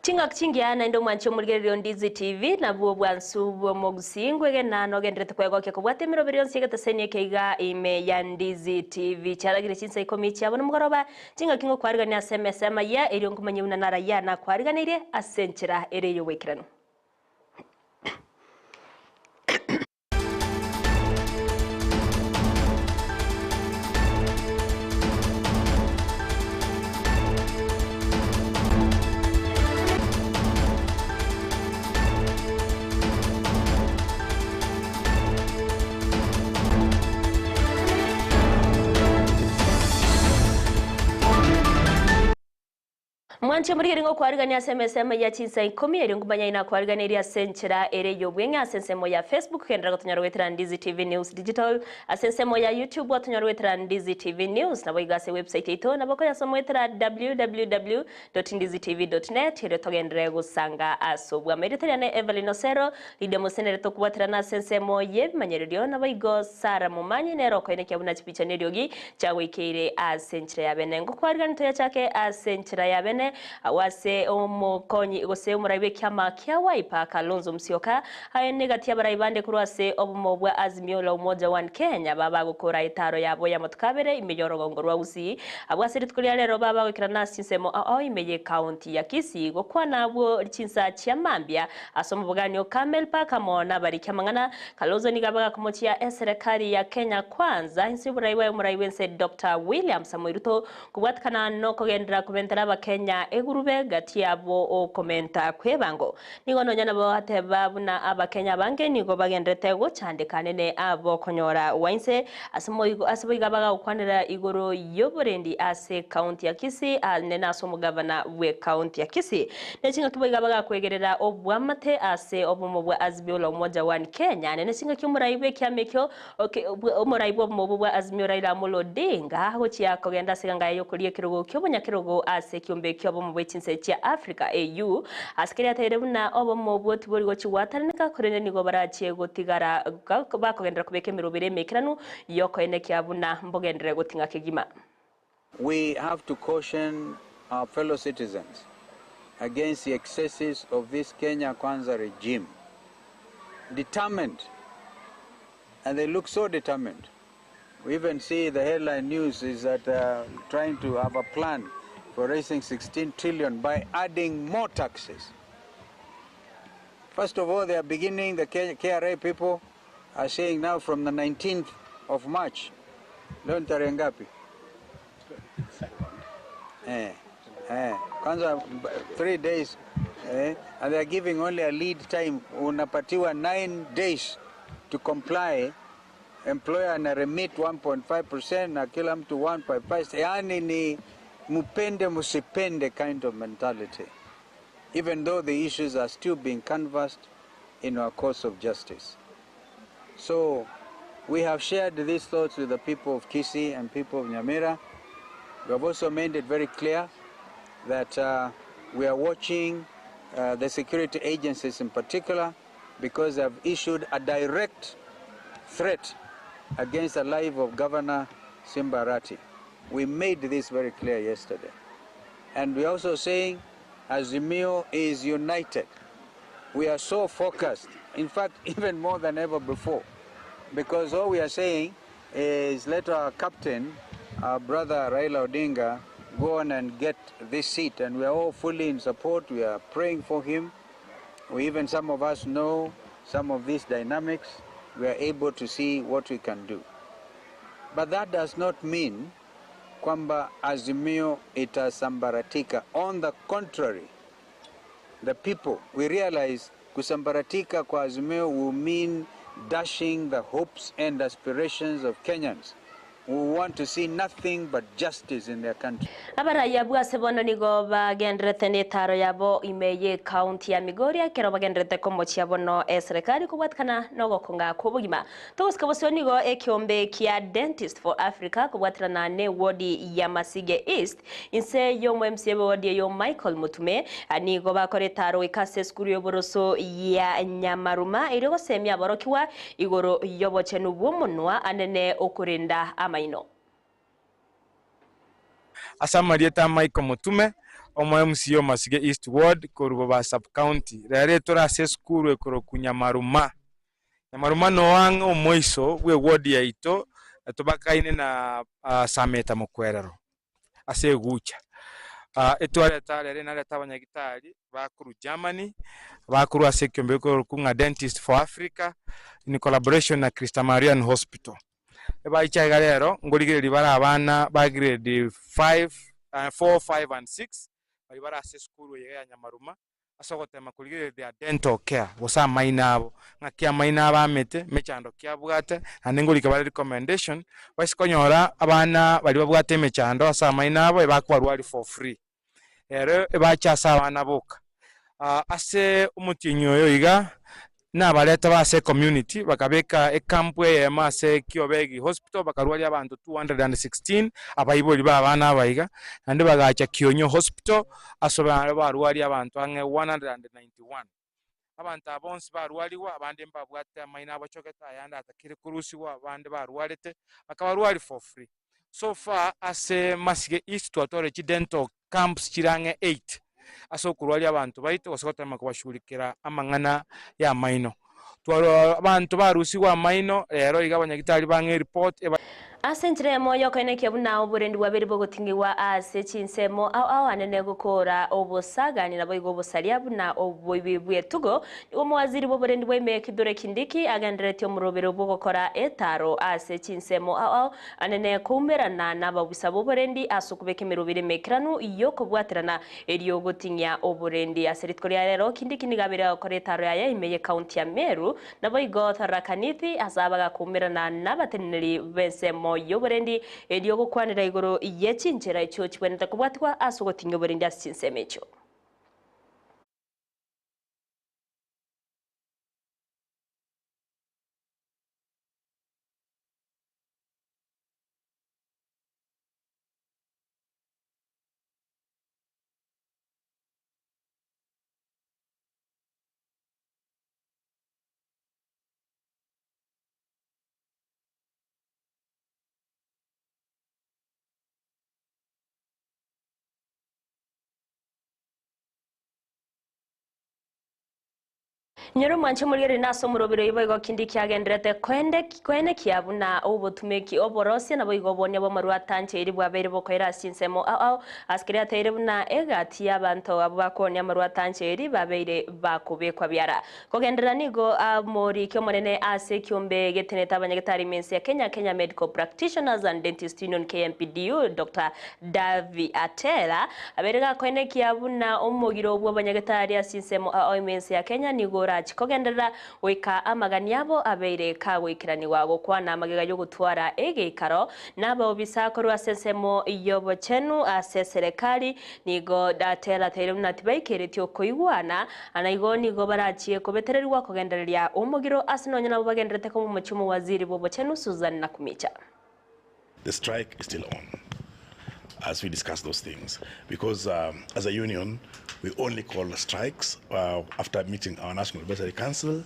Chingaki chingiya naende omwanche omorigereria o Ndizi TV nabwo obwansu bw'omogusii ngwegena nogenderete kwegokia kobwata emeroberi yonsi egeteseni eke iga ime ya Ndizi TV. Chiaragire chinsa ikomi chiabo nomogoroba, chingaki ngokwarigania ase emesa y'amayia erio nkomanye buna narayia nakwariganeirie ase enchera ere ey'oboikeranu. Mwanche morigererie ng'a okwarigania ase emesa emo ya chinsa ikomi, erio nkomanya inwe akwariganirie ase enchera ere y'obweng'e ase ensemo ya Facebook, genderera gotonyora goetera Ndizi TV News Digital, ase ensemo ya YouTube otonyore goetera Ndizi TV News, naboigo ase website yaito nabo okoyasoma goetera www.ndizitv.net erio togenderere gosanga ase obwamo. Erieta riane Evelyn Osero, Lydia Mosenere tokobwaterana ase ensemo y'ebimanyererio, naboigo Sarah Momanyi nere okoenekia buna chipicha neriogi Chiagoikeire ase enchera ya bene. Ngokwarigania toyachake ase enchera ya bene, agwo ase omokonyi gose omorai bw'ekiama kia Wiper, Kalonzo Musyoka, aye negati y'abarai bande korwa ase obomo bwa Azimio la Umoja One Kenya babagokora etaaro yabo y'amatuko abere ime y'orogongo rwa Gusii. Abwo ase rituko ria rero babagoikerana ase chinsemo ao ime y'ecounty ya Kisii gokwana abwo chinsa chia mambia ase omobogani o Camel Park amo nabariki amang'ana Kalonzo nigo abagakomochia eserekari ya Kenya Kwanza inse y'oborai bwaye omorai bw'ense Doctor William Samoei Ruto kobwatekana nokogenderera komentera abakenya egurube gati yabo okomenta kw'ebango. Nigo nonya nabo ateba buna abakenya abange nigo bagenderete gochandeka nene abokonyora gwa inse ase moigo ase boigo abagagokwanera igoro y'oborendi ase ekaunti ya Kisii nene ase omogavana bw'ekaunti ya Kisii. Ne chingaki boigo abagakwegerera obwamate ase obomo bwa Azimio la Umoja One Kenya, ne chingaki omorai bw'ekiama ekio omorai bw'obomo obwo bwa Azimio Raila Amolo Odinga agochia kogenda ase eganga yaye y'okoria ekerogo ki'obonyakerogo ase ekiombe ki'obomo bwe chinse chia Africa, AU, ase keria ateire buna obomo obwo tibori gochia gwataraneka korende nigo barachie gotigara bakogenderera kobeka emeroberi emeikeranu y'okoenekia buna mbogenderere goting'a kegima. We have to caution our fellow citizens against the excesses of this Kenya Kwanza regime. Determined, and they look so determined. We even see the headline news is that uh, trying to have a plan for raising 16 trillion by adding more taxes. First of all, they are beginning, the KRA people are saying now from the 19th of March. Leo ni tarehe ngapi? Eh, eh, kwanza 3 days eh, and they are giving only a lead time, unapatiwa 9 days to comply. Employer ana remit 1.5% na kila mtu 1.5, yani ni mupende musipende kind of mentality, even though the issues are still being canvassed in our course of justice. So we have shared these thoughts with the people of Kisii and people of Nyamira. We have also made it very clear that we are watching the security agencies in particular because they have issued a direct threat against the life of Governor Simba Arati. We made this very clear yesterday. And we are also saying Azimio is united. We are so focused, in fact, even more than ever before, because all we are saying is let our captain, our brother Raila Odinga, go on and get this seat. And we are all fully in support. We are praying for him. We even, some of us know some of these dynamics. We are able to see what we can do. But that does not mean kwamba Azimio itasambaratika. On the contrary, the people, we realize kusambaratika kwa Azimio will mean dashing the hopes and aspirations of Kenyans who want to see nothing but justice in their country. Abarai abwo ase bono nigo bagenderete netaro yabo ime y'ecounty ya Migori ekero bagenderete komochia bono eserekari kobwatikana nogokonga kw'obogima. Togosika bosio nigo ekeombe kia Dentist for Africa kobwaterana ne wodi ya Masige East inse y'omo MCA bwe wodi eyio Michael Mutume nigo bakora etaro goika ase esukuru y'oboroso ya Nyamaruma erio gosemia aborokigwa igoro y'obochenu bw'omonwa anene okorenda amaino. Ase amarieta a Michael Mutume, omo MCA o Masige East Ward korwa Boba Sub-County, rero etore ase esukuru ekorokwa Nyamaruma. Nyamaruma noo ang'e omoiso bw'eward yaito tobakaine na Sameta Mokwerero ase egucha. Etwareta rero inarete abanyagitari bakorwa Germany, bakorwa ase ekiombe gekorokwa ng'a Dentist for Africa in collaboration na Christa Marianne Hospital. Ebaicha iga rero ngorigereria bare abana ba grade 5, 4, 5 and 6 baria bare ase esukuru eye ya Nyamaruma ase ogotema korigereria their dental care gose amaino abo, ng'aki amaino abo amete, mechando ki abwate, naende ngorika bare recommendation baise konyora abana baria babwate emechando ase amaino abo ebakobarwaria for free. Ero ebache ase abana boka. Ase omotienyi oyo iga nabareta ba ase ecommunity bakabeka ecamp eyemo ase Kiobegi Hospital bakarwaria abanto 216 abaibori ba abana aba iga, naende bagacha Kionyo Hospital ase barwaria abanto ang'e 191. Abanto aba bonsi barwarigwe, abande mbabwate amaino abochogete, ayande atakire korusigwa, abande barwarete, bakabarwaria for free. So far ase Masige East twatwarire chidental camps chire ang'e eight ase okorwaria abanto baito gose gotema kobashughulikera amang'ana y'amaino. Twarora abanto barusigwe amaino, rero iga abanyagitari bang'e ereport eba. Ase enchera eyemo y'okoenekia buna oborendi bwabeire bogoting'igwa ase chinsemo ao ao anene gokoora obosagani naboigo obosaria buna oboibi bw'etugo, nigo omowaziri bw'oborendi bwa ime Kithure Kindiki agenderetie omorobero bw'ogokora etaro ase chinsemo ao ao anene koumerana nababisa b'oborendi ase okobeka emeroberi emekeranu y'okobwaterana erio goting'ia oborendi. Ase rituko ria rero Kindiki nigo abeire agokora etaro yaye ime y'ekaunti ya Meru. Naboigo Tharaka Nithi ase abagakoumerana nabateneneri b'ensemo y'oborendi, erio gokwanera igoro ye chinchera echio chigwenerete kobwatigwa ase ogotinyia oborendi ase chinsemo echio. Nyora omwanche omorigereria nase omoroberi oyio boigo kindi kiagenderete koende koenekia buna obotumeki oborosia naboigo obonia bw'amarwa atancheiri bwabeire bokoira ase chinsemo ao ao ase keria ateire buna egati y'abanto abwo bakoonia amarwa atancheiri babeire bakobekwa biara. Kogenderera nigo amorike omonene ase ekiombe getenete abanyagetari ime ense ya Kenya, Kenya Medical Practitioners and Dentist Union, KMPDU, Doctor Davi Atera, abeire gakoenekia buna omogiro bw'abanyagetari ase ensemo ao ime ense ya Kenya nigo orachi kogenderera goika amagani abo abeire kagoikeranigwa gokwana magega y'ogotwara egeikaro nabaobisa korwa ase ensemo y'obochenu ase eserekari nigo Atera ateire buna tibaikeretie okoigwana Na igo nigo barachie kobetererigwa kogendereria omogiro ase nonya nabo bagenderete koba omochie omowaziri bw'obochenu Susan Nakhumicha. The strike is still on as we discuss those things because as a union we only call strikes after meeting our National Advisory Council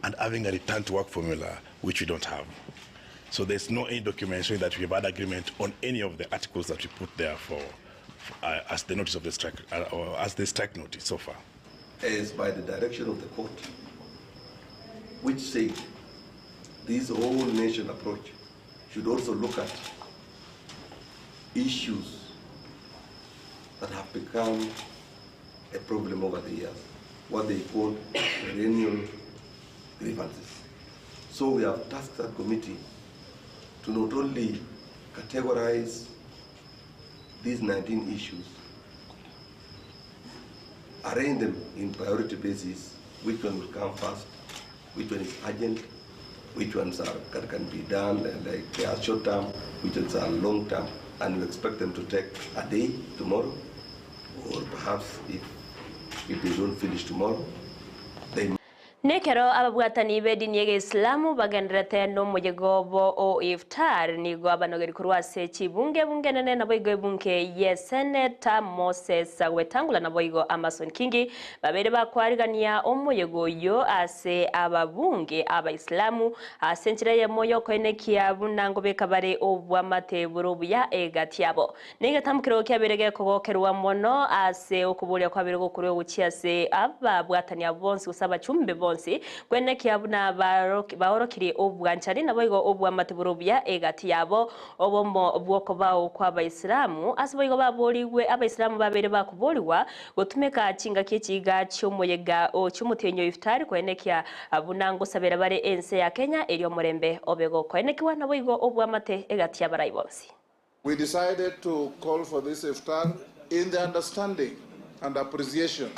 and having a return to work formula which we don't have. So there's no any document showing that we have had agreement on any of the articles that we put there for as the notice of the strike, or as the strike notice so far. As by the direction of the court, which said this whole nation approach should also look at issues that have become a problem over the years, what they call perennial grievances. So we have tasked that committee to not only categorize these 19 issues, arrange them in priority basis, which one will come first, which one is urgent, which ones are can be done, like they are short term, which ones are long term, and we expect them to take a day tomorrow, or perhaps if they don't finish tomorrow, they. Nekero ababwatani b'edini y'Egeisilamu bagendererete nomoyega obo o Iftar, nigo abanogeri korwa ase chibunge ebunge enene naboigo ebunge y'eseneta Moses Wetangula naboigo Amason Kingi babeire bakwarigania omoyega oyio ase ababunge Abaisilamu ase enchera eyemo y'okoenekia buna ngobeka bare obwamate bore obuya egati yabo. Negetamokero kiabeire gekogokerwa mono ase okoboria kwabeire gokorwa gochia ase ababwatani abwo bonsi gose abachumbe bonsi, kwenekia buna baorokirie obwanchani naboigo obwamate bore obuya egati yabo, obomo bw'okobao kw'Abaisilamu. Ase boigo baborigwe, Abaisilamu babeire bakoborigwa gotumeka chingaki echiga chi'omoyega o chi'omotienyi o Iftari kwenekia buna ngosabera bare ense ya Kenya erio omorembe obe gokoenekigwa naboigo obwamate egati y'abarai bonsi. We decided to call for this iftar in the understanding and appreciation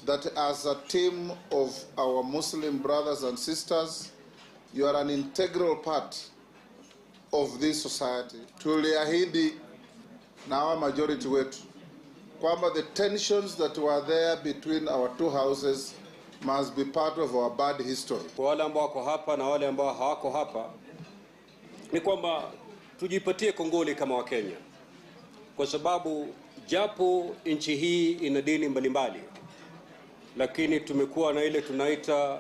that as a team of our Muslim brothers and sisters, you are an integral part of this society. Tuliahidi na our majority wetu kwamba the tensions that were there between our two houses must be part of our bad history. Kwa wale ambao wako hapa na wale ambao hawako hapa, ni kwamba tujipatie kongole kama Wakenya, kwa sababu japo nchi hii ina dini mbalimbali, lakini tumekuwa na ile tunaita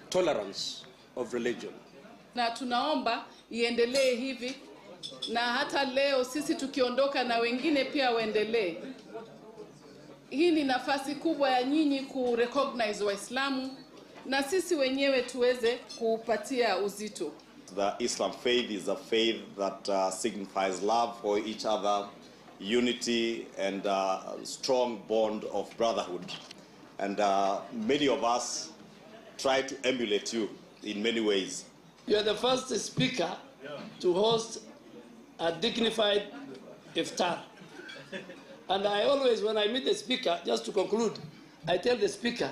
tolerance of religion. Na tunaomba iendelee hivi, na hata leo sisi tukiondoka na wengine pia waendelee. Hii ni nafasi kubwa ya nyinyi ku recognize Waislamu na sisi wenyewe tuweze kupatia uzito. The Islam faith is a faith that signifies love for each other, unity, and strong bond of brotherhood. And many of us try to emulate you in many ways. You are the first speaker to host a dignified iftar. And I always, when I meet the speaker, just to conclude, I tell the speaker,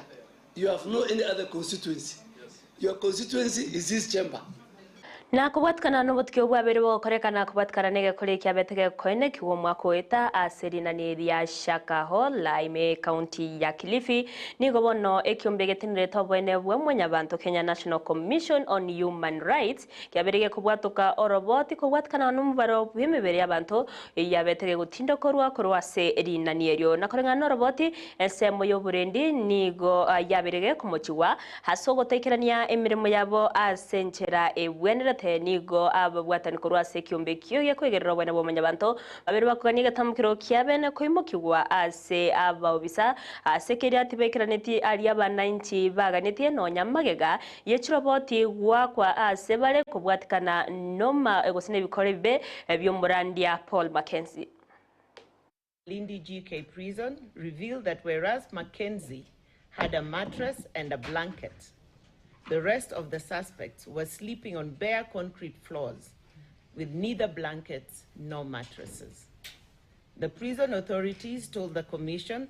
you have no any other constituency. Your constituency is this chamber. Na kobwatikana nobotuki obwabere bogokorekana kobwatikana na egekora ekiabete gekoenekiwa omwaka oeta ase rinani ria Shakahola ime county ya Kilifi nigo bono ekiombe getenerete oboene bwa mwanyabanto Kenya National Commission on Human Rights kiabere gekobwatoka oroboti kobwatikana nomobaro bw'emibere y'abanto eyabete gegotindokorwa korwa ase rinani erio na koreng'ana noroboti ensemo y'oborendi nigo yabere gekomochigwa ase ogotekerania emirimo yabo ase enchera ebwenerete nigo ababwatani korwa ase ekiombe ekio gekwegerera obwene bwa mwanyabanto babere bakogania egetamokero kiabene koimokigwa ase abaobisa ase keria tibekeraneti aria abananchi baganetie nonya magega yechiroboti gwakwa ase bare kobwatikana noma gose nebikore bibe by'omorandia Paul Mackenzie. Lindi GK prison revealed that whereas Mackenzie had a mattress and a blanket, the rest of the suspects were sleeping on bare concrete floors with neither blankets nor mattresses. The prison authorities told the commission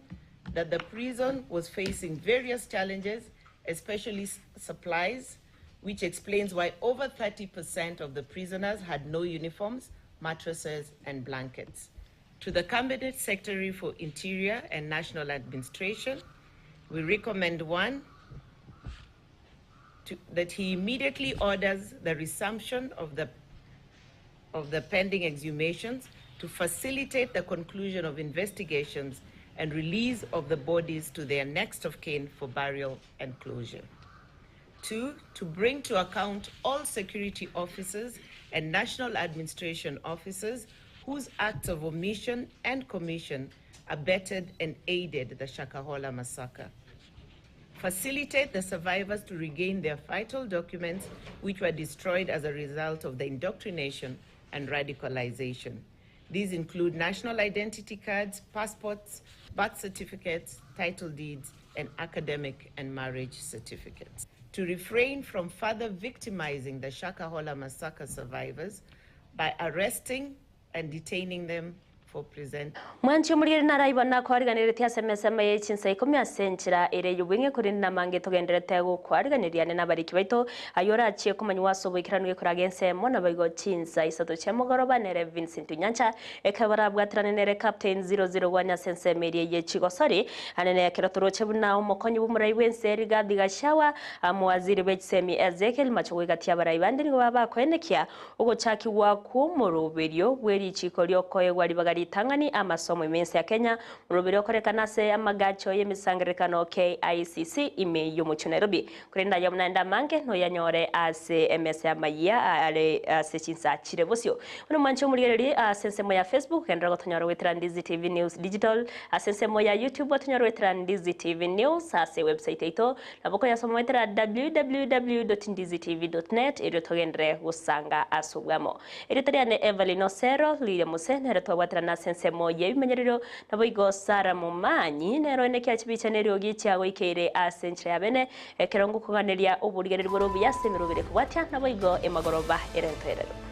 that the prison was facing various challenges, especially supplies, which explains why over 30% of the prisoners had no uniforms, mattresses, and blankets. To the Cabinet Secretary for Interior and National Administration, we recommend one, that he immediately orders the resumption of the pending exhumations to facilitate the conclusion of investigations and release of the bodies to their next of kin for burial and closure. 2, to bring to account all security officers and national administration officers whose acts of omission and commission abetted and aided the Shakahola massacre. Facilitate the survivors to regain their vital documents which were destroyed as a result of the indoctrination and radicalization. These include national identity cards, passports, birth certificates, title deeds, and academic and marriage certificates. To refrain from further victimizing the Shakahola massacre survivors by arresting and detaining them for present. Mwanchi omorigeri naraiba nakwariganeretie ase emesemo ye chinsa ikomi ase enchera ere y'obweng'e, korende namange togendererete gokwariganeria ane nabariki baito, ayio orachie komanywa ase oboikeranu gekoraga ensemo, naboigo chinsa isato chia mogoroba nere Vincent Onyancha, ekero barabwaterane nere Captain 001 ase ensemo eria ye chigosori, ane nekero toroche buna omokonyi bw'omorai bw'ense Rigathi Gachagua, Omowaziri bwe chisemi Ezekiel Machogu egati y'abarai bande nigo baba bakoenekia Ogochakigwa kw'omoroberio bwe richiiko ri'okoegwa ribaga ritang'ani amasomo ime ense ya Kenya, moroberio okorekana ase amagacho y'emesangererekano KICC ime y'omochie o Nairobi. Korende ayio naende amange noyanyore ase emesa y'amayia are ase chinsa chire bosio. Buna omwanche omorigererie ase ensemo ya Facebook, genderera gotonyora goetera Ndizi TV News Digital, ase ensemo ya YouTube otonyore goetera Ndizi TV News, ase ewebsite yaito Nabo koyasoma goetera www.ndizitv.net erio togenderere gosanga ase obwamo. Erieta riane Evelyn Osero, Lydia Mose nere twabwaterana ase ensemo y'ebimenyererio, naboigo Sarah Momanyi nere oine kia chibicha na eriogi chiagoikeire ase enchera ya bene, ekero ngokoganeria oborigereria bore obuya ase emeroberi ekobwatia, naboigo emagoroba ere entoerero.